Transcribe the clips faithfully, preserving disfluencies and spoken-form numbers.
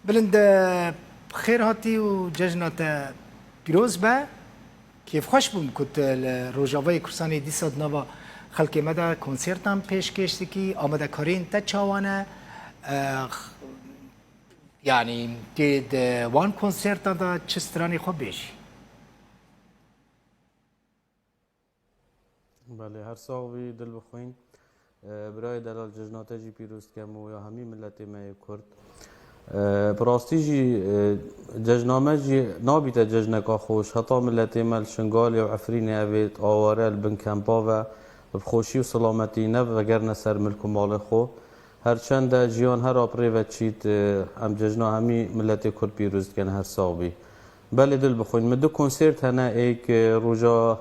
Bilind, xêr hatî û cejna te pîroz be. Kêfxweş bûm ku tu li Rojavayê Kurdistanê dîsa di nava xelkê me de konsertan pêşkêş dikî. Amadekariyên te çawa ne? E, x-, yanî tê di wan konsertan de çi stranê xwe bêjî? Belê, her sax bî, dil bixwîn. E, birayê delal, cejna te jî pîroz dikem û ya hemî miletê me yê Kurd. E, bi rastî jî, e, cejna me jî nabîte cejneka xweş. Heta miletê me li Şingalê û Efrînê, ev ê aware li bin kempa ve, bi xweşî û silametî ne vegerine ser milk û malê xwe. Her çend e jiyan her a bi rê ve çît, e, em cejna hemî miletê Kurd pîroz dikin, her sax bî. Belê, dil bixwîn. Min du konsert hene, êk, e, roja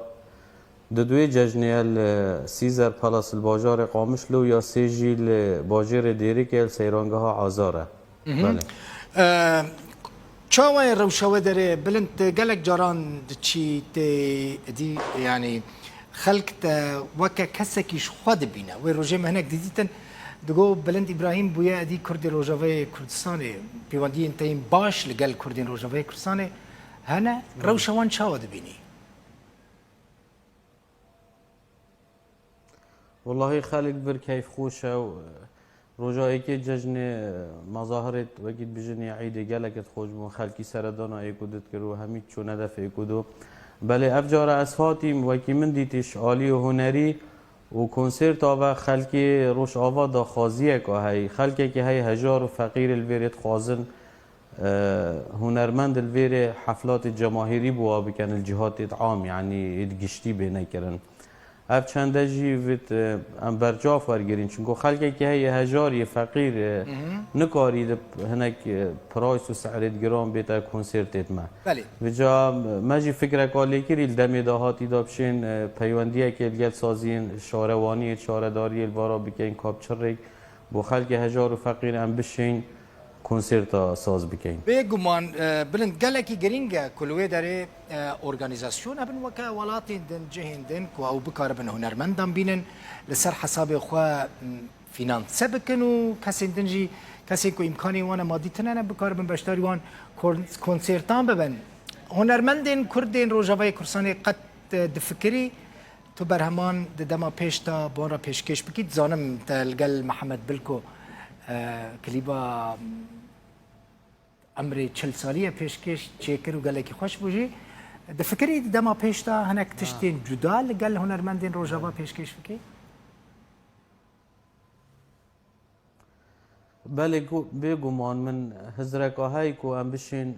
di duê cejnê ye li Caesar Palace li bajarê Qamişlo, ya sê jî li bajêrê Dêrikê li seyrangeha Azar e. Mhm. Belê. E, çawa ye rewşa we derê, Bilind? Gelek caran diçî tê dî, yanî xelk te weke kesekî ji xwe dibîne. Wê rojê me hinek didîtin, digo Bilind Îbrahîm bûye êdî Kurdê Rojavayê Kurdistanê. Pêwendiyên te yên baş li gel Kurdên Rojavayê Kurdistanê hene. Rewşa wan çawa dibînî? Wellahî xelk vir keyfxweş e û, e, roja êkê cejnê, e, mezahirê wekî dibijin yê Eîdê gelek dixweş bûn. Xelkî seredana êk û du dikir û hemî çûne def êk û du. Belê ev cara ez hatîm, wekî min dîtî ji aliyê hunerî û konserta ve xelkê Rojava daxwaziyeka heyî. Xelkekî heyî hejar û feqîrê li vêrê dixwazin, e, hunermend li vêrê heflatê cemahîrî bi wa bikin, li cihatê di am, yanî êd giştî bê nekirin. Ev çende jî vit, e, em berçav wergirîn, çunku xelkekî heye hejar yê feqîr, e, Mhm. nikarî di hinek, e, price û se'rêd giran bête konsertêd me. Belê. Vêca me jî fikreka lêkirî li demê dahatî de bişên, e, peywendiyekê li gel saziyên şarewaniyê, şaredariyê li vara bikeyn, ka bi çi rêk bo xelkê hejar û feqîr em bişên konserta saz bikeyn. Bêguman, e, Bilind, gelekî girîng e ku li wê derê, e, organîzasyon hebin weke welatên din, cihên din ku ew bikaribin hunermendan bînin, li ser hesabê xwe, m, fînanse bikin û kesên din jî, kesên ku îmkanên wan e madî tune ne, bikaribin beşdarî wan kon-, konsertan bibin. Hunermendên Kurd ên Rojavayê Kurdistanê qet, e, difikirî tu berheman di dema pêş de bi wan re pêşkêş bikî? Dizanim te li gel Mihemed Bilko, e, klîba Emrê çil salî ye pêşkêş çêkir û gelekî xweş bû jî. Difikirî di dema pêş de hinek tiştên cuda li gel hunermendên Rojava pêşkêş bikî? Belê, ku-, bêguman min hizreka hey ku em bişên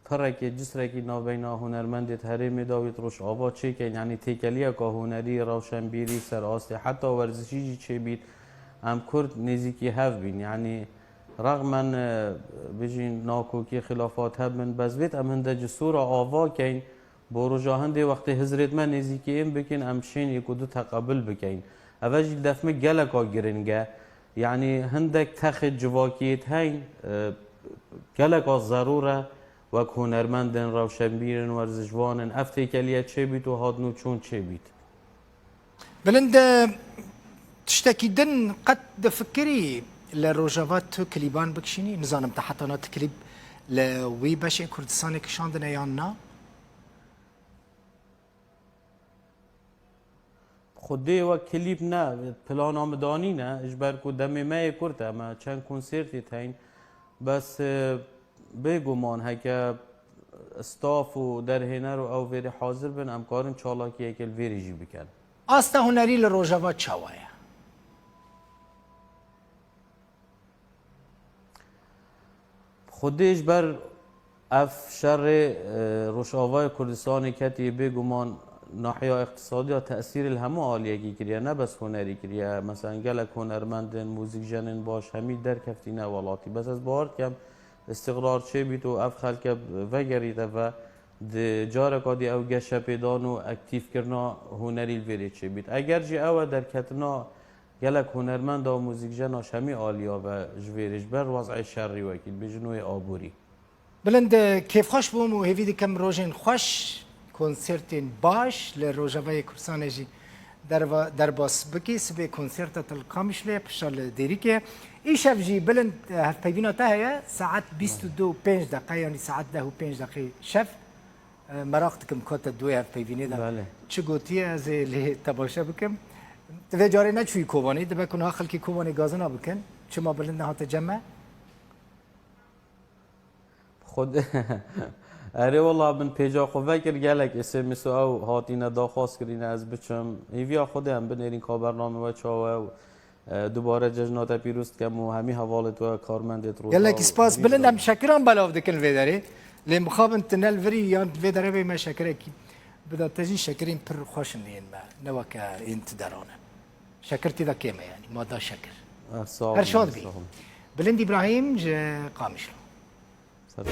pirekê, cisrekî navbeyna hunermendê di herêmê de wê di Rojava çêkin, yanî têkeliyeka hunerî, rewşenbîrî, ser astê heta werzişî jî çêbît, em Kurd nêzîkî hev bîn. Yanî rexmen, e, bijîn nakokî, xilafat hebin, bes vêt em hinde cisûra ava keyn, bo roja hindê wextê hizrêt me nêzîkî ên bikin, em şên êk û du teqebil bikeyn. Eve jî def min geleka giring e. Yanî hindek texê civakiyêt heyn, e, geleka zerûr e, wek hunermendin, rewşenbîrin, werzişvanin, ev têkeliye çêbît û hat nû çûn çêbît. Bilind, e, tiştekî din qet difikirî li Rojava tu klîban bikişînî? Nizanim te hetana tu klîb li wî beşê Kurdistanê kişandine yan na? Xwedê we klîp ne, plana min danî ne, ji ber ku demê me yê kurt e, me çend konsertê teyn. Bes, e, bêguman heke staf û derhêner û ew vêrê hazir bin, em karin çalakiyeke li vêrê jî bikin. Asta hunerî li Rojava çawa ye? Xwedê ji ber ev şerê, e, Rojavayê Kurdistanê ketî, bêguman nahiya îqtisadiya tesîrê li hemû aliyekî kiriye, ne bes hunerî kiriye. Mesela gelek hunermendin, muzîkjenên baş hemî derkeftîne welatî. Bes ez bawer dikem, îstîqrar çêbît û ev xelke vegerîte ve, di careka dî ew geşepêdan û aktîfkirina hunerî li vêrê çêbît. Eger jî ew e derketina gelek hunermenda û muzîkjena ji hemî aliya ve ji vêrê, ji ber wez'ê şerî wekî dibêjin wê aborî. Bilind, kêfxweş bûm û hêvî dikim rojên xweş, konsertên baş li Rojavayê Kurdistanê jî Derva-, derbas bikî, sibê konserta te li Qamişlê, pişa li Dêrikê. Îşev jî bilind, e, hevpeyvîna te heye, saet bîst û du û pênc deqe, yanî saet deh û pênc deqê şev. E, meraq dikim ka te di wê hevpeyvînê de Belê. çi gotiye, ez ê lê temaşe bikim. Ti vê carê neçûyî Kobanê, dibe ku niha xelkê Kobanê gazina bikin. Çima bilind nehate cem me? Xwed-, Erê wela min pêca xwe vekir, gelek S M S û ew hatîne daxwaz kirîne ez biçim. Hêviya Xwedê em binêrîn ka bername we çawa ye û, e, dubare cejna te pîroz dikem û hemî hevalê te, karmendê te, Gelekî Rojava spas. hemî Bilind em dibin. şekiran belav dikin vê derê. Lê mixabin tu ne li virî yan vê derê bê me şekirekî bida te jî, şekirên pir xweş in yên me. Ne weke yên ti deran e. Şekir tê de kêm e yanî. Ma da şekir. Eh, sağ olun, Her şad bî. sağ olun. Bilind Îbrahîm ji Qamişlo. Sağ olun.